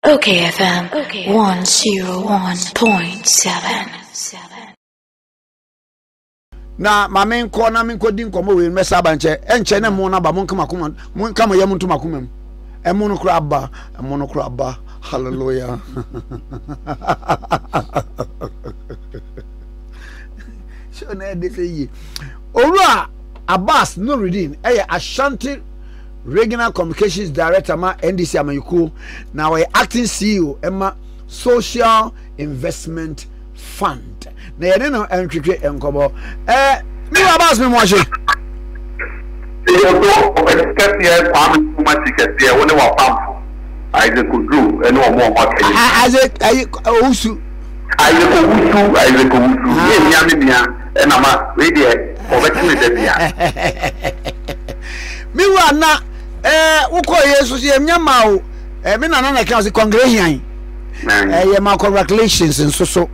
OKFM 101.7. Na ma menkɔ na menkɔdi nkɔmmɔ wei mɛsa aba nkyɛ ɛnkyɛ na ɛmo no aba monka makoma monka mo yam nto makoma mu ɛmo no koraa aba ɛmo no koraa aba hallelujah show na ɛde sɛ yie owura Abbas Nurudeen ɛyɛ Ashanti Regional Communications Director ma NDC amanyɔkuo na ɔyɛ acting CEO ɛma Social Investment Fund na yɛne no ntwetwe nkɔmmɔ. Ɛɛ me wura Abbas me mmoahye. Yɛdɔ ɔpanin kɛseɛ Kwame Nkrumah ti kɛseɛ wo ne w'apamfo Isaac Oduro ne wɔn a wɔaka nyinaa. Isaac ayi Owusu. Isaac Owusu Isaac Owusu yɛ nua me nua ɛna ma wei deɛ ɔbɛte me da bia. Me wura na ɛɛ wokɔ yɛ nso so yɛ nya ma o ɛɛ me nana na ɛka ɔsi kɔngere hian ɛɛ yɛ ma congratulations nso so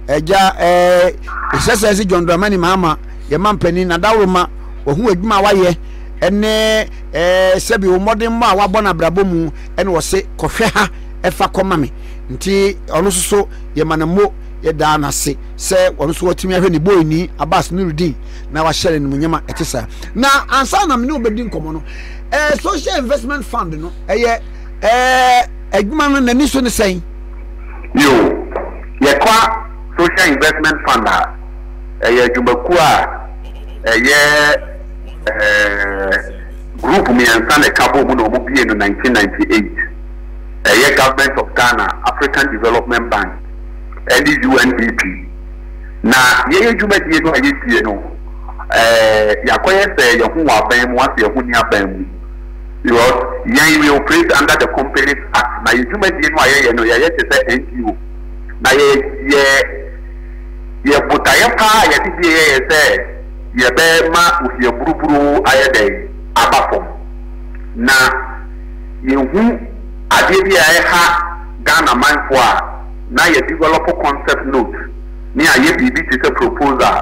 ɛgya ɛɛ ɛsɛ sɛ ɛsi John Dramani Mahama yɛ ma mpanyin na dawuro ma wɔhu adwuma a wayɛ ɛne ɛɛ sɛbi wɔn mmɔden mmɔ a wabɔ n'abrabɔ mu ɛna wɔse kɔhwɛ ha ɛfa kɔma me nti ɔno nso so yɛ ma no mo yɛ daa n'ase sɛ ɔno nso watumi ahwɛ ne boyni Abbas Nurudeen na wahyɛ no animuonyam a ɛte saa. Na ansa na me ne wobɛdi nkɔmmɔ no, eh, Social Investment Fund no, ɛyɛ eh, adwuma no n'ani so ne sɛn? Yo, yɛka Social Investment Fund a, ɛyɛ adwumakuo a ɛyɛ eh, group mmiɛnsa na ɛka bɔ mu na wɔn bie no 1998. Ɛyɛ Government of Ghana, African Development Bank, ɛne UNDP. Na yɛyɛ dwumadie no a yɛdie no, ɛɛ yɛakɔyɛ sɛ yɛn ho wɔ aban mu asɛ yɛn ho nni aban mu because yɛn we operate under the Companies Act na yɛ dwumadie no a yɛyɛ no yɛyɛ te sɛ NGO na yɛ yɛ yɛ botaeɛ paa a yɛde die yɛyɛ sɛ yɛbɛma ohia buruburo ayɛ dɛn aba fam na yɛhu adeɛ bi a ɛha Ghana manfoɔ a na yɛ develop concept note ne ayɛ biribi te sɛ proposal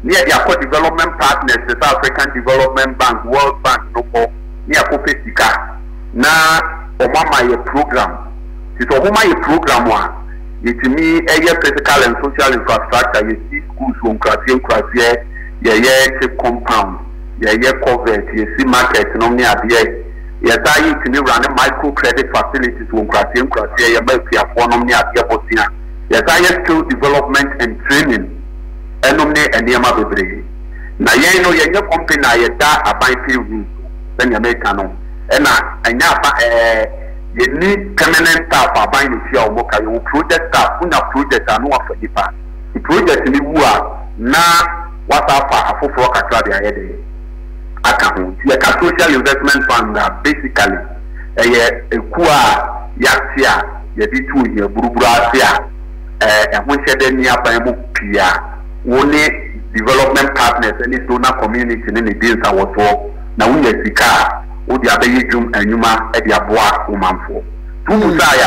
ne yɛde akɔ development partners te sɛ African Development Bank, World Bank no hɔ ne akɔpɛ sika na wɔn ama yɛ program. Nti sɛ wɔn ma yɛ program a, yɛtumi yɛ physical and social infrastructure, yɛsi schools wɔ nkuraseɛ nkuraseɛ, yɛyɛ chip compound, yɛyɛ covert, yɛsi market nom ne adeɛ. Yɛsan yɛtumi run micro credit facilities wɔ nkuraseɛ nkuraseɛ, yɛma akuafoɔ nom ne adeɛ bosea. Yɛsan yɛ skill development and training ɛnom ne nneɛma bebree. Na yɛn no yɛnyɛ company a yɛda aban pay roll so sɛnea meka no, ɛna ɛnyɛ aba ɛɛ yɛnni permanent staff a aban na ɛtua wɔn ka, yɛwɔ project staff, wonya project a na wafa nipa, nti project no wu a na wasan afa afoforɔ kakra de ayɛ dɛn aka ho. Nti yɛka social investment fund a basically ɛyɛ ekuo a yɛate a yɛde tu ohia buruburu ase a ɛho nhyɛ da nni aban mu pii a wo ne development partners ne donor community no na ɛdi nsawɔsoɔ na wonya sika a wode abɛyɛ dwum anwuma de aboa wo manfoɔ. Nti wobusaeɛ a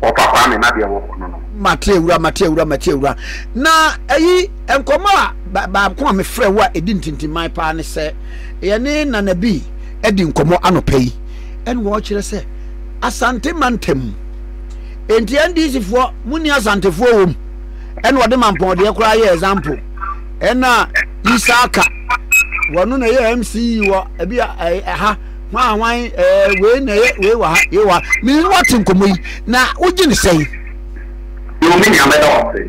Ɔfa Kwame na deɛ ɛwɔ hɔ no no. Mate awura, mate awura, mate awura. Na ɛyi nkɔmmɔ a baako a mefrɛ wo a ɛdi ntintimman paa ne sɛ yɛne Nana bi adi nkɔmmɔ anɔpa yi ɛna wɔkyerɛ sɛ Asante mantam enti NDC foɔ mu ni Asantefoɔ wɔ mu ɛna ɔde mampɔn deɛ koraa yɛ example ɛna Isaka wɔno na ɛyɛ MC wɔ ebi ɛha hwan hwan ɛɛ wei na ɛyɛ wei wɔ ha wei wɔ ha mene no wate nkɔmmɔ yi na wogye ne sɛn. Yoo me nua mɛda wo ase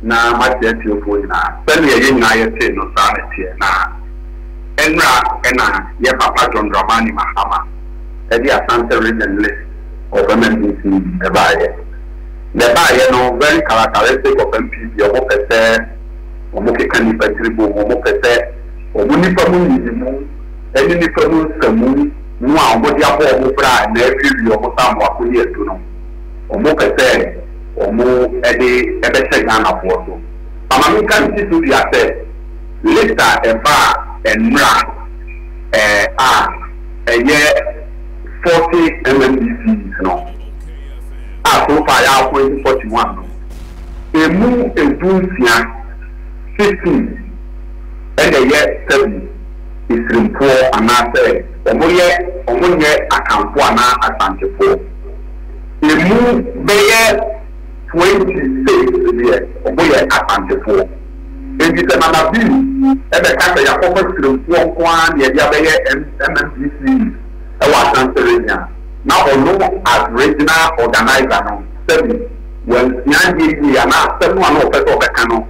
na makyerɛ atiefoɔ nyinaa sɛdeɛ yɛn nyinaa yɛtee no saa na ɛteɛ na ɛnora na yɛ papa John Dramani Mahama de Asante Region list of MMDC baeɛ. Na ɛbaeɛ no very characteristic of NPP, wɔn pɛ sɛ wɔn keka nnipa tiri bom, wɔn pɛ sɛ wɔn nnipa mu nyiyimu ne nnipa mu nsamu mu a wɔn de abɔ wɔn bra a na awiewie wɔn sɛ amoako ne adu no, wɔn pɛ sɛ wɔn de bɛhyɛ Ghanafoɔ so. Ama menka nsi so dua sɛ list a ɛbaa ɛnnora a ɛyɛ 40 MMDCs no a so far yɛ appoint 41 no, ɛmu 16, 15, ɛna ɛyɛ sɛbi Esirimfoɔ anaasɛ wɔyɛ wɔnyɛ Akanfoɔ anaa Asantefoɔ. Ɛmu. Emu bɛyɛ 26 deɛ, wɔyɛ Asantefoɔ. Enti sɛ Nana Bii bɛka sɛ yɛakɔfa Siremfoɔ nko ara na yɛde abɛyɛ MMDCs wɔ Ashanti Region a, na ɔno as Regional Organiser no, sɛbi wansua adeɛ yie anaa asɛm no a na ɔpɛ sɛ ɔbɛka no,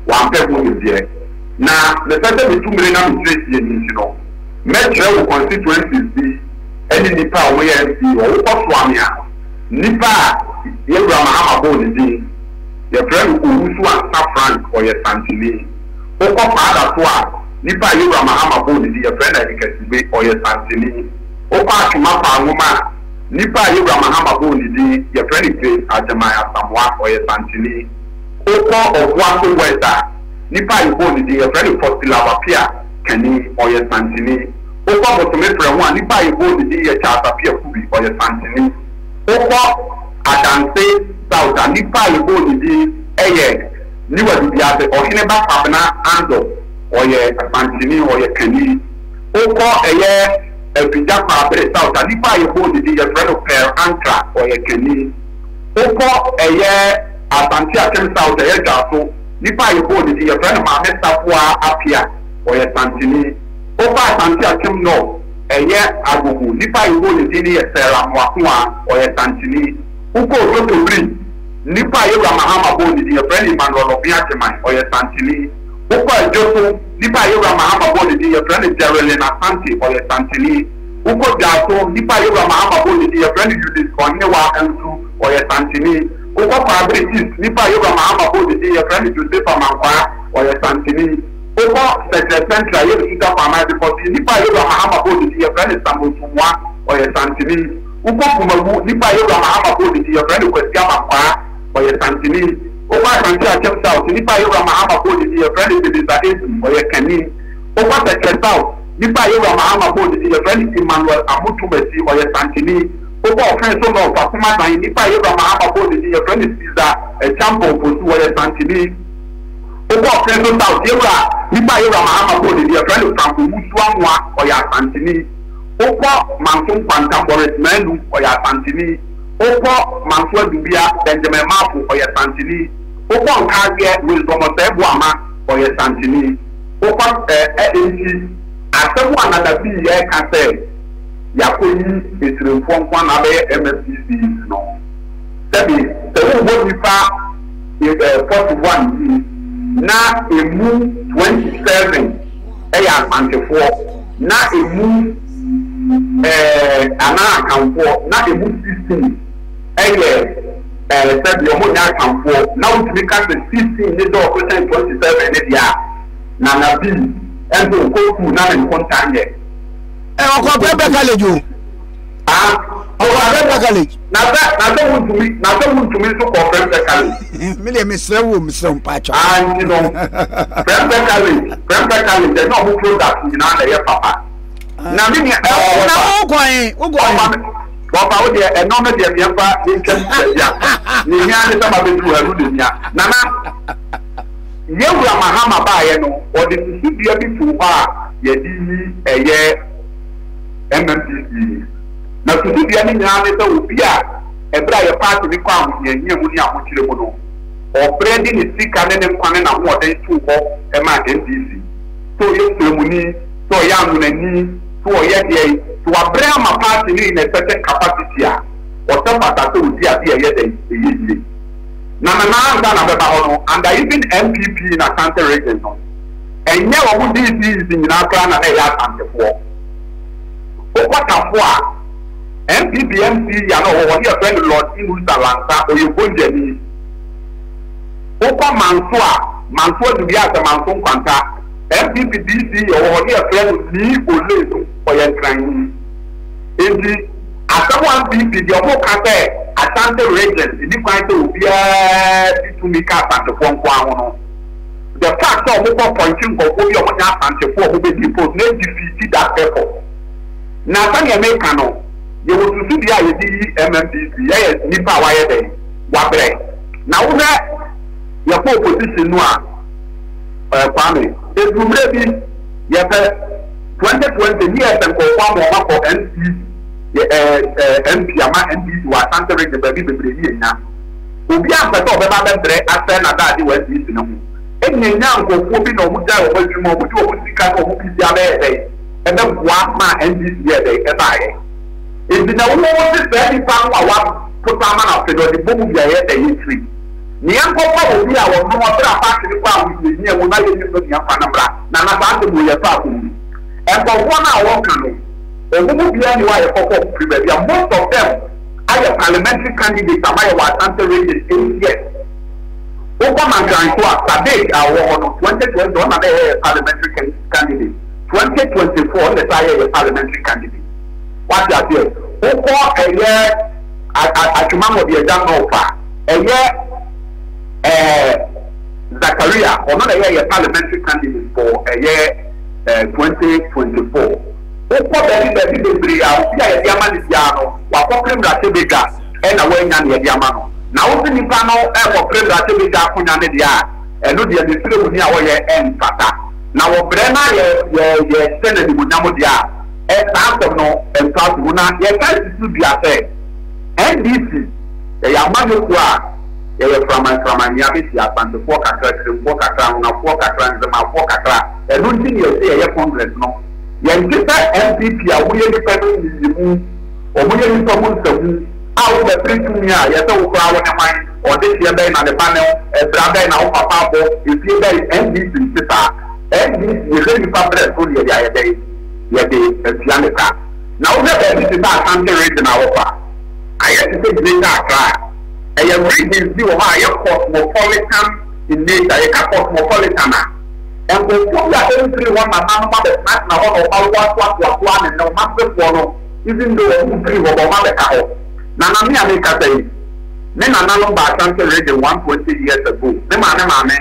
wampɛ ho nimdeɛ. Na mepɛ sɛ metu mmire na mekyerɛkyerɛ mu nti no, mɛkyerɛ wo constituencies bi ne nnipa a wɔyɛ MP wɔ. Wokɔ Soame a, nnipa a yɛn Wura Mahama bɔɔ ne din, yɛfrɛ no Owusu Ansah Frank, ɔyɛ Santini. Wokɔ Kwadaso a, nnipa a yɛn Wura Mahama bɔɔ ne din, yɛfrɛ no Eric Asibe, ɔyɛ Santini. Wokɔ Atwoma Kwangoma a, nnipa a yɛn Wura Mahama bɔɔ ne din, yɛfrɛ no Grace Agyemang Asamoah, ɔyɛ Santini. Wokɔ Obuasi West a, nipa a yɛbɔɔ ne din, yɛfrɛ no Faustilove Appiah Kani, ɔyɛ Santini. Wokɔ Bosome Prɛho a, nipa a yɛbɔɔ ne din yɛ Charles Appiah Kubi, ɔyɛ Santini. Wokɔ Adanse South a, nipa a yɛbɔɔ ne din yɛ Niwa Dubiase, Ɔheneba Kwabena Andor, ɔyɛ Santini, ɔyɛ Kani. Wokɔ ɛyɛ Afigya Kwaabere South a, nipa a yɛbɔɔ ne din, yɛfrɛ no Pearl Ankrah, ɔyɛ Kani. Wokɔ ɛyɛ Asante Akyem South ɛyɛ Dwaso, nipa a yɛbɔɔ ne din yɛfrɛ no Maame Safoa Apia, ɔyɛ Santeni. Wokɔ Asante Akyem North ɛyɛ Agogo, nipa a yɛbɔɔ ne din no yɛ Sarah Moakoa, ɔyɛ Santeni. Wokɔ Odotobiri, nipa a Yɛwura Mahama bɔɔ ne din yɛfrɛ no Emmanuel Obeng Agyeman, ɔyɛ Santeni. Wokɔ Adwoso, nipa a Yɛwura Mahama bɔɔ ne din yɛfrɛ no Jerelyn Asante, ɔyɛ Santeni. Wokɔ Dwaso, nipa a Yɛwura Mahama bɔɔ ne din yɛfrɛ no Eunice Ɔhenewa Ansu, ɔyɛ Santeni. Wokɔ Kwaabere East, nipa a Yɛwura Mahama bɔɔ ne din yɛfrɛ no Joseph Amankwaa, ɔyɛ Santeni. Wokɔ Sɛkyerɛ Central, Yɛwura Suta Kwamai Bepɔ so, nipa a Yɛwura Mahama bɔɔ ne din yɛfrɛ no Samuel Sumua, ɔyɛ Santeni. Wokɔ Kumawu, nipa a Yɛwura Mahama bɔɔ ne din yɛfrɛ no Kwasi Amankwaa, ɔyɛ Santeni. Wokɔ Asante Akyem South, nipa a Yɛwura Mahama bɔɔ ne din yɛfrɛ no Ebenezer Adu, ɔyɛ Kani. Wokɔ Sɛkyerɛ South, Nipa a Yawura Mahama bɔɔ ne din, yɛfrɛ no Emmanuel Amotumasi, ɔyɛ Santeni. Wokɔ Ɔfenso North, Akumadan, nipa a Yawura Mahama bɔɔ ne din, yɛfrɛ no Caesar Acheampong Fosu, ɔyɛ Santeni. Wokɔ Ɔfenso South, Yawura, nipa a Yawura Mahama bɔɔ ne din, yɛfrɛ no Frank Owusu Amoah, ɔyɛ Asanteni. Wokɔ Manso Nkwanta, Maurice Manu, ɔyɛ Asanteni. Wokɔ Manso Adubia, Benjamin Marfo, ɔyɛ Santeni. Wokɔ Nkaseɛ, Wisdom Osei Boamah, ɔyɛ Santeni. Wokɔ ɛ ɛ enti asɛm a Nana Bii reka sɛ yɛakɔyi Esiremfoɔ nko ara na abɛyɛ MMDCs no, sɛbe sɛ wobɔ nnipa ɛ 41 din na ɛmu 27 yɛ Asantefoɔ na ɛmu ɛ anaa Akanfoɔ na ɛmu 16 yɛ ɛ sɛbe wɔn nyɛ Akanfoɔ na wotumi ka sɛ 16 ne dɔɔso kyɛn 27 no deɛ a, Nana bi nso ɔkɔ sukuu na ne nkonta nyɛ. Ɛ ɔkɔ Prempeh College o. Ah, ɔkɔ Prempeh College. Na sɛ na sɛ wuntumi na sɛ wuntumi nso kɔ Prempeh College. Mi deɛ mesrɛ wo mesrɛ wo mpakyɛw. Ah nti no Prempeh College Prempeh College ɛnyɛ ɔmo product nyinaa na ɛyɛ papa. Na mi nua ɛwɔ na wo kɔ he wo kɔ he. Wɔfa wo deɛ ɛno no deɛ meɛmfa yɛntwam baabi a ne hia ne sɛ ma bɛduru ha no ne hia nana. Yɛwura Mahama baeɛ no, ɔde susudua bi too hɔ a yɛde yi ɛyɛ MMDC yi. Na susudua no nyinaa ne sɛ obi a ɛberɛ a yɛ party no kɔ ahohiahia mu ne ahokyerɛ mu no, ɔbrɛ de ne sika ne ne nkwa ne n'ahoɔden too hɔ maa NDC. Sɛ ɔyɛ Sremuni, sɛ ɔyɛ Anwonani, sɛ ɔyɛ deɛn, sɛ wabrɛ ama party no in a certain capacity a, ɔsɛ fata sɛ ɔdi adeɛ a ɛyɛ dɛn, ɛyɛ yie. Na Nana ansa na bɛba hɔ no under even NPP in Asante region no ɛnyɛ wɔn DCs nyinaa koraa na na ɛyɛ Asantefoɔ. Wokɔ Tafo a NPP MC a na ɔwɔ hɔ ne yɛfrɛ no Lord Inusa Lansa ɔyɛ Gonjani. Wokɔ Manso a Manso Adubiasɛ Manso Nkwanta NPP DC ɔwɔ hɔ ne yɛfrɛ no Nii Olesu ɔyɛ Nkranni. Enti asɛm a NPP deɛ ɔmo ka sɛ Ashanti region nni kwan sɛ obiara di tumi ka Asantefoɔ nko ara ho no, the fact sɛ ɔmo kɔ pɔnkye nkorɔfoɔ bi a ɔmo nyɛ Asantefoɔ a ɔmo bɛdi post no defeati that purpose. Na sɛdeɛ meka no, yɛwɔ susudua a yɛde yi MMDC, yɛyɛ nnipa a wayɛ dɛn? Wabrɛ. Na wohwɛ yɛkɔ opposition no a, eh, Kwame, ɛduru mmerɛ bi yɛpɛ 2020 ne yɛpɛ nkurɔfoɔ ama wɔn akɔ NCC. yɛ ɛɛ ɛɛ MP ama NDC wɔ Asante region baabi bebree ne yɛnya. Obiara mpɛ sɛ ɔbɛba abɛbrɛ asɛe n'adaagye wɔ NDC no ho. Ɛnna yɛnyaa nkurɔfoɔ bi na wɔgyae wɔn adwuma, wɔde wɔn sika ne wɔn biribiara bɛyɛɛ dɛn? Ɛbɛboa maa NDC yɛɛ dɛn? Ɛbaeɛ. Enti na wo wo se saa nipa no a woapota ama no afe no ɔde bɔ mu bi a ɛyɛ dɛn? Ɛkyiri. Ne yɛnkɔfa obi a ɔno ɔbrɛ a party no kɔ ahohiahia mu na yɛnim no ne yɛmfa no mmra. Nana saa asɛm wei yɛtɔ asom bi. Nkurɔfoɔ no a wɔka no, wɔn mu biara nni hɔ a yɛkɔfa wɔn firi baabi a most of them ayɛ parliamentary candidates ama yɛ wɔ Asante region 8 years. Wokɔ Mankranso a, Sadiq a ɔwɔ hɔ no, 2020 ɔno na na ɛyɛ yɛ parliamentary candidate. 2024 ɔno na ɛsan yɛ yɛ parliamentary candidate. Wate aseɛ? Wokɔ ɛyɛ Atwima-Nwabiagya North a, ɛyɛ ɛɛ Zakaria, ɔno na ɛyɛ yɛ parliamentary candidate for ɛyɛ ɛɛ 2024. Wokɔ baabi baabi bebree a, obi a yɛde ama no biara no, wakɔpere mmarahyɛbadwa ɛna wannya na yɛde ama no. Na wose nipa no ɛrekɔpere mmarahyɛbadwa akonya no deɛ a, ɛno deɛ mesrɛ wo ni a wɔyɛ ɛmfata. Na wɔbrɛ no a yɛ yɛ yɛhyɛ no animuonyam deɛ a, ɛ saa asɛm no ɛntɔ aso mu. Na yɛsan si so dua sɛ, NDC, yɛyɛ amanyɔkuo a yɛyɛ framan framan, nea bɛhyia Asantefoɔ kakra, Kyeremfoɔ kakra, Anwonafoɔ kakra, Nzemafoɔ kakra, ɛno nti na yɛse yɛyɛ Congress no. Yɛnte sɛ NPP a wɔyɛ nnipa no nyiyimu, wɔyɛ nnipa mu nsamu a wobɛpere tumi a yɛsɛ wo koraa wo ne hwan, ɔdehyeɛ bɛn na ne ba ne wo, ɛbra bɛn na wo papa abɔ, efie bɛn, NDC nte saa. NDC yɛhwɛ nnipa brɛ so na yɛde ayɛ dɛn? Yɛde atua ne ka. Na wohwɛ baabi te sɛ Ashanti region a wɔkɔ a, ayɛ te sɛ Greater Accra a, ɛyɛ regions bi wɔ hɔ a ɛyɛ cosmopolitan in nature. Yɛka cosmopolitan a, nkurɔfoɔ bi a ɛmfiri hɔ nananom abɛtenatena hɔ na wɔn awo atoatoa so ara ne nnɛ wɔn asefoɔ no even though wɔn mfiri hɔ but wɔn abɛka hɔ. Nana me a mekasa yi, me nananom baa Ashanti region 120 years ago. Me maame maame,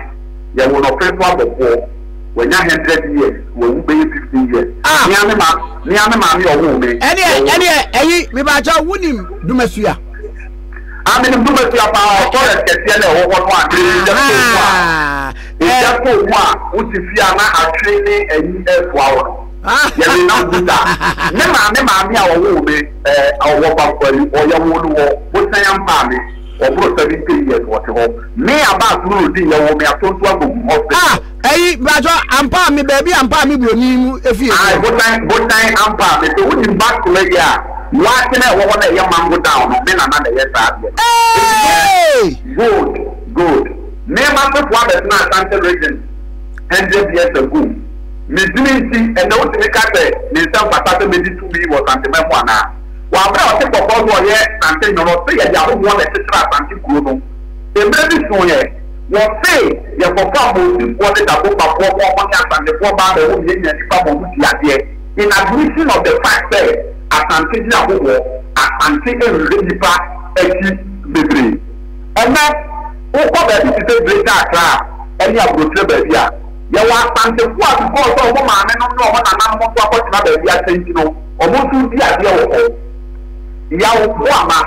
yɛwoo no ɔfeso abɔfoɔ. Wanya 100 years, wawu bɛyɛ 15 years. Ah! Me ara me ma, me ara me maame a ɔwoo me. Ɛneɛ, yɛwoo no. ɛneɛ, ɛyi, mebakyɛ, wonim Dumasua? Ah, menim Dumasua paa, forest kɛseɛ na ɛwɔ hɔ no a, egya tɔ mu a, egya tɔ mu a, wote fie a na atwe ne ayi ɛɛtoa wo no. Yɛnenam Buta. Me maame maame a ɔwoo me, ɛɛ, ɔwɔ ba, ɔyɛwoo no wɔ Bosan Ampaame. Ɔboro 70 years wɔte hɔ. Me Abbas Nurudeen yɛwoo me Atonto Agogu hospital. Ah ɛyi mpatsɔ ampa a me baabi ampa a me buroni mu efie. Ayi botan botan ampa a me sɛ wonim back yi a waakye na ɛwɔ hɔ na ɛyɛ mango down no me nana na ɛyɛ saa adeɛ no. Hey! Good good me m'asefo abɛtena Ashanti region hundred years ago me dini nti ɛnɛ wotumi ka sɛ me nsa mfata sɛ medi tumi wɔ Santeman mu anaa? Wɔ abere a ɔte kɔkɔɔ so ɔyɛ Asante nwono se yɛde ahohoɔ na ɛkyekyere Asante kuro no. Mmerɛ bi soeɛ, wɔse yɛkɔfaa Mosifoɔ ne Dagombafoɔ ma wɔne Asantefoɔ baa bɛwo miamia nnipa ma wɔn dii adeɛ in admission of the fact sɛ Asante gye ahohoɔ, Asante nhwehwɛ nnipa akyi bebree. Ɛnnɛ, wokɔ baabi te sɛ Greater Accra ne aburokyire baabi a, yɛwɔ Asantefoɔ a because sɛ wɔn maamenom ne wɔn nananom nso akɔtena baabi akyɛ nti no, Wɔn nso di adeɛ wɔ hɔ. Yaw Boama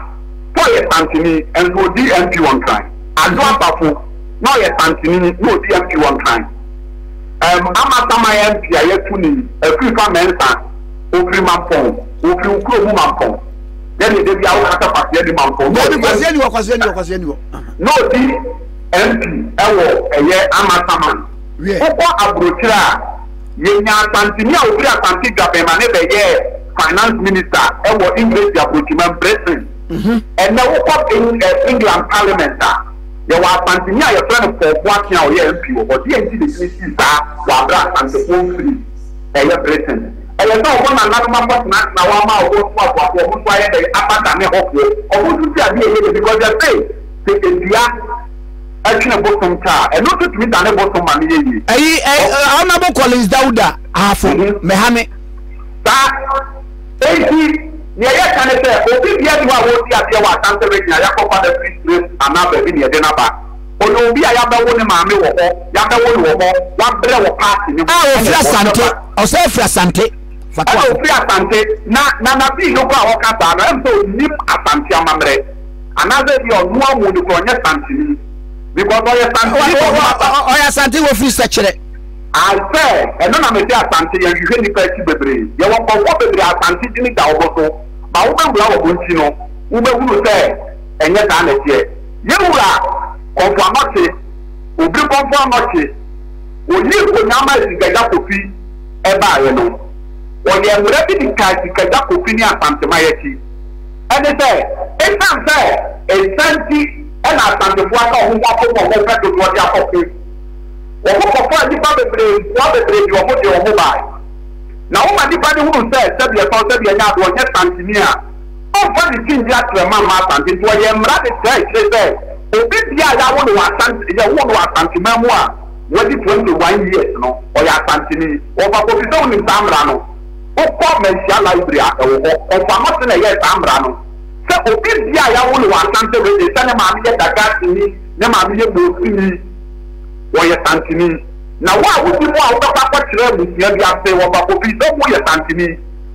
sɛ ɔyɛ Santini nso ɔdi MP wɔ Nkran. Adwo Asafo na ɔyɛ Santini na ɔdi MP wɔ Nkran. Ɛm Amasaman MP a yɛatu no yi, Afrifa Mensah, ɔfiri Mampɔn, ɔfiri wo kuro mu Mampɔn. Yɛdeɛ da biara woka sɛ Kwasea ni Mampɔn. Dabi Kwasea ni hɔ, Kwasea ni hɔ, Kwasea ni hɔ. Na ɔdi MP wɔ ɛyɛ Amasaman. Wokɔ aburokyire a. Yɛnyaa Asanteni a ɔfiri Asante Dwaben ma ne bɛyɛɛ Finance Minister wɔ Engiresi Aburokyiman, Britain. Ɛnnɛ wokɔ England Parliament a, yɛwɔ Asanteni a yɛfrɛ no Paul Boateng a ɔyɛ MP wɔ hɔ. Deɛn nti na ɛtumi sii saa wɔ aberɛ a Asantefoɔ mfiri ɛyɛ Britain? Ɛyɛ sɛ wɔn nananom akɔtenatena hɔ ama wɔn ntoatoasoɔ wɔn nso ayɛ dɛn abadane hɔfoɔ. Wɔn nso ti adeɛ ɛyɛ yie because yɛse sɛ dua ɛtwene bosom kyɛ a, ɛno nso tumi dane bosom ma no yɛ yie. Ɛyi ɛ Honourable Collins Dauda Ahafo mhm. Mehame. Saa enti nea yɛka ne sɛ obi bia ni hɔ a wɔredi adeɛ wɔ Asante region a yɛakɔfa no afiri Sirem anaa baabi ne yɛde no aba. Ɔyɛ obi a yɛabɛwo ne maame wɔ hɔ, yɛabɛwo no wɔ hɔ, wabrɛ wɔ party no mu. A ofiri Asante, ɔsɛ afiri Asante. Ɛna ofiri Asante na Nana Bii no koraa a ɔka saa no ɛm sɛ ɔnim Asante amammerɛ. Anaasɛ ebia ɔno amu no koraa ɔnyɛ Santini because ɔyɛ Santini na ɔno aba. Ɔyɛ Asante wɔfiri Sɛkyerɛ. Ae sɛ ɛno na mese Asante yɛnhwehwɛ nnipa akyi bebree. Yɛwɔ nkurɔfoɔ bebree a Asante dini da wɔn so. Ba wobɛwura wɔn nti no, wobɛhunu sɛ ɛnyɛ saa na ɛteɛ. Yɛn wura Kɔmfo Anɔkye, Obiri Kɔmfo Anɔkye, ɔyii nkonyaa maa Sikagya Kofi baeɛ no, ɔyɛɛ mmara bi de kaa Sikagya Kofi ne Asanteman akyi. Ɛne sɛ, ɛsiane sɛ nsa nti na Asantefoɔ aka wɔn ho abom a wɔpɛ dodoɔ de akɔko, wɔkɔfaa nnipa bebree, nkoa bebree de wɔn de wɔn baeɛ. Na woma nnipa no hunu sɛ sɛdeɛ ɛtɔ sɛdeɛ ɛnyɛ adeɛ, ɔnyɛ Santeni a, ɔmfa ne ti nni akyerɛma mma Asante. Nti ɔyɛɛ mmara de kyerɛɛ akyire sɛ obi biara a yɛawo no wɔ Asante, yɛwoo no wɔ Asanteman mu a wadi 21 years no, ɔyɛ Asanteni. Wɔfa Kofi sɛ wonim saa mmara no. Wokɔ Manhyia Library a, ɛwɔ hɔ. Ɔfa Mose na ɛyɛɛ saa mmara no sɛ obi biara a yɛawo no wɔ Asante region, sɛ ne maame yɛ Dagasini, ne maame yɛ Mosini, ɔyɛ Santeni. Na wo a wodi mu a wobɛkɔ akɔkyerɛ abusua bi ase wɔ Bakobi sɛ woyɛ Santeni,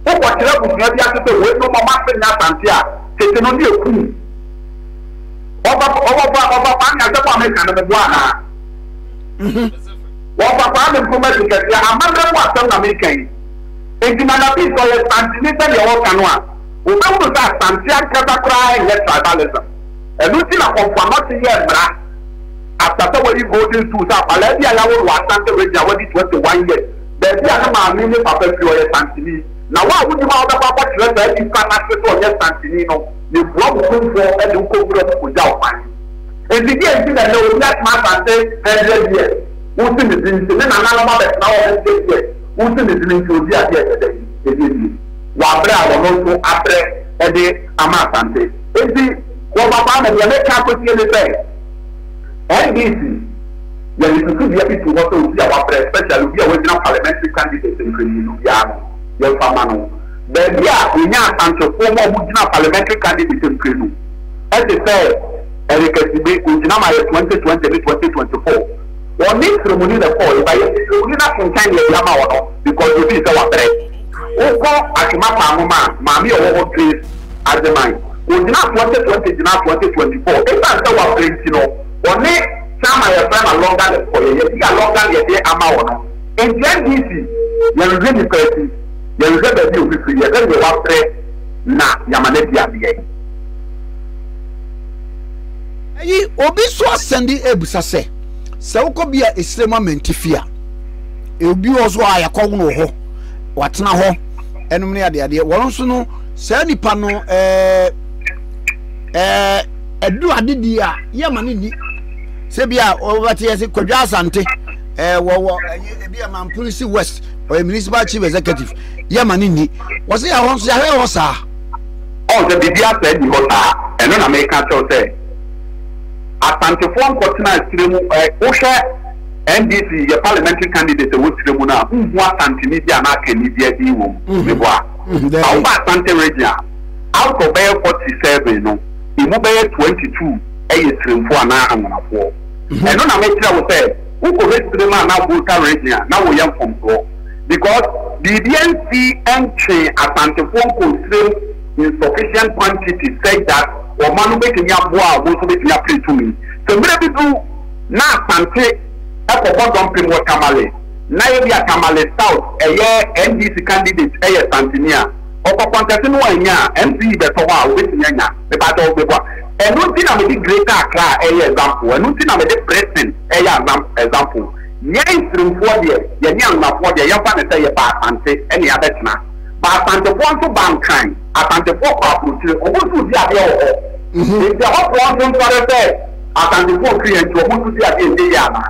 wokɔkyerɛ abusua bi ase sɛ weinom wɔn ase nyɛ Asante a, tete no ne ɛku wo. Ɔba ɔba ɔba Kwame asɛm a meka no meboa anaa? Wɔfa Kwame Nkrumah ti kɛseɛ, amammerɛ mu asɛm na meka yi. Enti Nana Bii sɛ ɔyɛ Santeni sɛdeɛ wɔka no a, wobɛhunu sɛ Asante ankasa koraa nyɛ tribalism. Ɛno nti na Kɔmfo Anɔkye yɛɛ mmara After sɛ wayi golden stool sɛ akwadaa bi a yawo no wɔ Asante region a wadi 21 years, baabi a ne maame ne papa firi, ɔyɛ Santini. Na wo a wonim a wobɛkɔ akɔkyerɛ saa nipa no ase sɛ ɔnyɛ Santini no, yɛbua wo kumfoɔ de wo kɔ nwura mu kɔgya wo kwan. Enti deɛn nti na ɛnnɛ obi atena Asante 100 years, wosi ne din nti, ne nananom abɛtena hɔ 100 years, wosi ne din nti ɔdi adeɛ a ɛsɛ dɛn? Ɛdeɛ nie. Wɔ abrɛ a ɔno nso abrɛ de ama Asante. Enti Wɔfa Kwame, deɛ mɛka akɔsie ne sɛ, NDC, yɛde susudua bi too hɔ sɛ obi a wabrɛ, especially obi a wagyina parliamentary candidate mprɛmmienu biara no, yɛmfa mma no. Baabi a yɛnya Asantefoɔ ma wɔgyina parliamentary candidate mprenu te sɛ Eric Asibe, ɔgyina ma yɛ 2020 ne 2024. Ɔne Sremuni na ɛkɔɔe, but yɛde Sremuni no akenkan deɛ yɛde ama wɔ no because yɛfii sɛ wabrɛ. Wokɔ Atwema Kwangoma a, maame a ɔwɔ hɔ Grace Agyeman, Ogyinaa 2020 gyinaa 2024. Esiane sɛ wabrɛ nti no, ɔne chairman a yɛfrɛ no Alonga na ɛkɔeɛ. Yɛdi Alonga na yɛde ama wɔ no. Enti NDC, yɛnhwehwɛ nnipa akyi, yɛnhwehwɛ baabi a obi firi, yɛhwɛ deɛ wabrɛ na yɛama no adi adeɛ. Ayi, obi nso asɛnde rebisa sɛ, sɛ wokɔ bi a esire mu amantifi a, obi wɔ so a yɛkɔwono wɔ hɔ, watena hɔ, ɛnom ne adeadeɛ, wɔn nso no, saa nipa no ɛɛ ɛɛ ɛduru adedie a yɛma no nni sɛ bi a wɔbɛte yɛ sɛ kwadwa asante ɛɛ wɔwɔ ɛyɛ ebi a mampurisi west ɔyɛ municipal chief executive yɛma no nni wɔsɛ yɛ hɔ nso yɛahwɛ hɔ saa. Ɔn sɛ biribi asɛe nni hɔ saa ɛno na meka kyɛw sɛ asantefoɔ nkɔtena akyire mu ɛ wohwɛ NDC yɛ parliamentary candidate ɛwɔ tire mu no a wonhu asanteni bi anaa akanni bi adin wɔ mu meboa. Na woba Asante region a, out of bɛyɛ 47 no, emu bɛyɛ 22 yɛ Siremfoɔ anaa Anwonafoɔ. Ɛno na mekyerɛ wo sɛ wokɔhwɛ Sirem anaa Volta region a, na woyɛ mfomsoɔ. Because biribi ansi ntwee Asantefoɔ nkɔɔ Sirem in sufficient quantity such that wɔn ano bɛtumi aboa a wɔn nso bɛtumi apere tumi. Sɛ mmerɛ bi duru na Asante kɔbɔ dɔmpem wɔ Tamale, na ebia Tamale South ɛyɛ NDC candidate ɛyɛ Santini a, ɔkɔ kɔntɛse no annya a, MCE bɛtɔ hɔ a obetumi anya. Mepakyɛw meboa? Ɛno nti na mede Greater Accra ɛyɛ example, ɛno nti na mede Prison ɛyɛ example. Yɛn Nsirimfoɔ deɛ, yɛne Anwonafoɔ deɛ, yɛmfa no sɛ yɛba Asante ɛne yɛabɛtena. But Asantefoɔ nso ba Nkran, Asantefoɔ kɔ aburokyire, wɔn nso redi adeɛ wɔ hɔ. Nti ɛhɔfoɔ nso nsɔre sɛ Asantefoɔ mfiri yɛn nti wɔn nso di adeɛ ɛnyɛ yie anaa?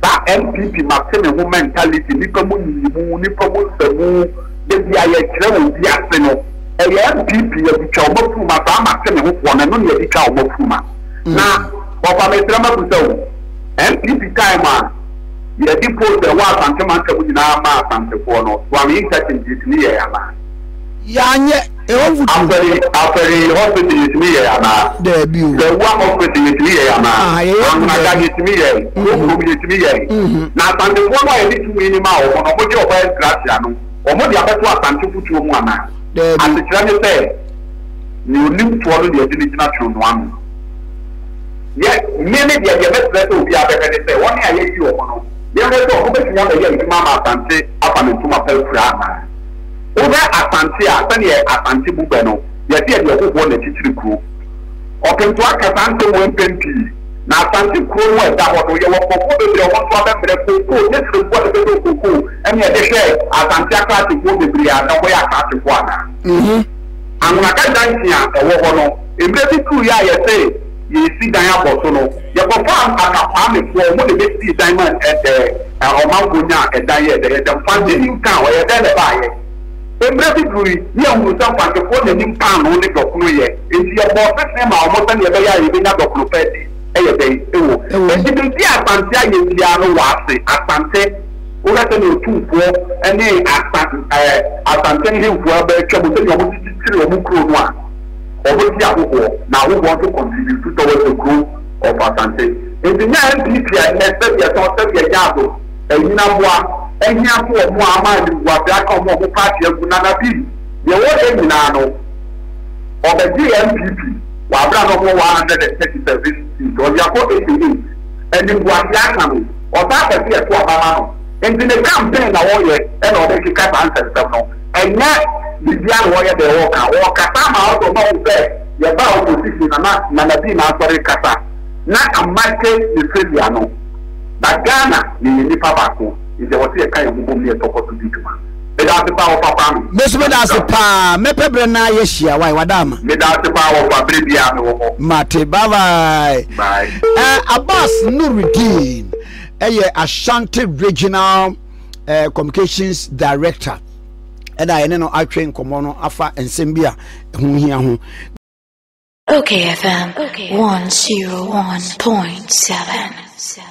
Saa NPP mate me ho mentality, nipa mu nyiyimu, nipa mu nsamu, da bi a yɛkyerɛ wɔ obi ase no, ɛyɛ NPP yɛde twa wɔn afuruma, saa mate me ho foɔ no, ɛno na yɛde twa wɔn afuruma. Na wɔfa mesrɛ mabusa o, NPP time a yɛde post ɛwɔ Asante mantam nyinaa maa Asantefoɔ no, Suame interchange yɛtumi yɛɛ anaa? Yɛanyɛ, ɛhɔ mfuturo. Afɛri Afɛri hospital yɛtumi yɛɛ anaa? Daabi o. Sɛwua hospital yɛtumi yɛɛ anaa? Ah, yɛyɛ gu Anwonada baabi. yɛtumi yɛɛ, Kurokurom yɛtumi yɛɛ. Na Asantefoɔ no a yɛde tumi no maa wɔn no, wɔgye ɔbaa Nkrasia no, wɔde abɛto Asante fotuo mu anaa? Daabi. Asekyerɛ ne sɛ, nea ɔnim toɔ no na yɛde no gyina twonono ano. Yɛ, me ne deɛ, deɛ mɛsrɛ sɛ obiara bɛhwɛ ne sɛ, wɔn a yɛayi wɔn no, yɛnhwɛ sɛ wɔbɛtumi abɛyɛ adwuma ama Asante afa ne ntoma pa afira anaa. Wohwɛ Asante a, sɛdeɛ Asante bu bɛ no, Yɛse yɛde ɔhohoɔ na ɛkyekyere kuro. Ɔpemtoa aka saa nsɛm wei mpɛn pii. Na Asante kuro no a ɛda hɔ no, yɛwɔ nkurɔfoɔ bebree a wɔn nso abɛbrɛ kookoo, nyɛ Sremfoɔ na ɛbɛdɔ kookoo ɛne ɛde hwɛ Asante akrakyefoɔ bebree a na wɔyɛ akrakyefoɔ anaa? Anwonaka junction a ɛwɔ hɔ no, mmerɛ bi duruiɛ a yɛse yɛresi dan abɔ so no, yɛkɔfaa Atakwamefoɔ, wɔn na ɛbɛsii dan ma ɔmanfoɔ nyaa ɛdan yɛɛ dɛ, yɛdɛ Mfante new town, ɛyɛ dɛn na ɛbaeɛ? Mmerɛ bi durui, ne yɛhunuu sɛ Mfantefoɔ na nim paanoo ne dɔkono yɛ, enti yɛbɔɔ sese maa wɔn sɛdeɛ ɛbɛyɛ a yɛbɛnya dɔkono pa adi, ɛyɛ dɛn? Ɛwɔ. Enti biribi a Asante ayɛ biara no wɔ ase, Asante, wohwɛ sɛdeɛ Otumfoɔ ne Asa, ɛɛ, Asante nhemfoɔ aba atwa mu, sɛdeɛ wɔde kyekyere wɔn kuro no a, wɔgye ahohoɔ, na ahohoɔ nso contribute towards the growth of Asante. Enti nyɛ NPP a ɛnnɛ sɛdeɛ ɛtɔn, sɛdeɛ ɛyɛ ado, Anyinaboa ahia so wɔn a ama animguase aka wɔn a wɔn party agu Nana B deɛ wɔyɛ nyinaa no ɔbɛgyee NPP wɔ abere a na wɔn wɔ 137 seats ɔde akɔ 88 animguase aka no ɔsan pɛ sɛ yɛto aba ma no nti ne campaign na ɔyɛ ɛna ɔde keka saa nsɛnsɛm no ɛnyɛ biribiara na ɔyɛ deɛ ɔka ɔkasa ama ɔsɛ ɔma hu sɛ yɛbaa opposition na na Nana B na asɔre kasa na amake ne failure no. But Ghana yɛyɛ nnipa baako nti ɛwɔ sɛ yɛka yɛn ho bom na yɛtɔ kɔ so di dwuma. Meda ase paa wɔfa Kwame. Me nso meda ase paa. Mɛpɛ berɛ na yɛahyia. Wai, wada ama. Meda ase paa wɔfa, berɛ biara mewɔ hɔ. Mate, bye bye. Bye. Uh, Abbas Nuruddin ɛyɛ Ashanti Regional uh, Communications Director ɛna yɛne no atwe nkɔmmɔ no afa nsɛm bi a ɛho hia ho. Okay FM 101.7.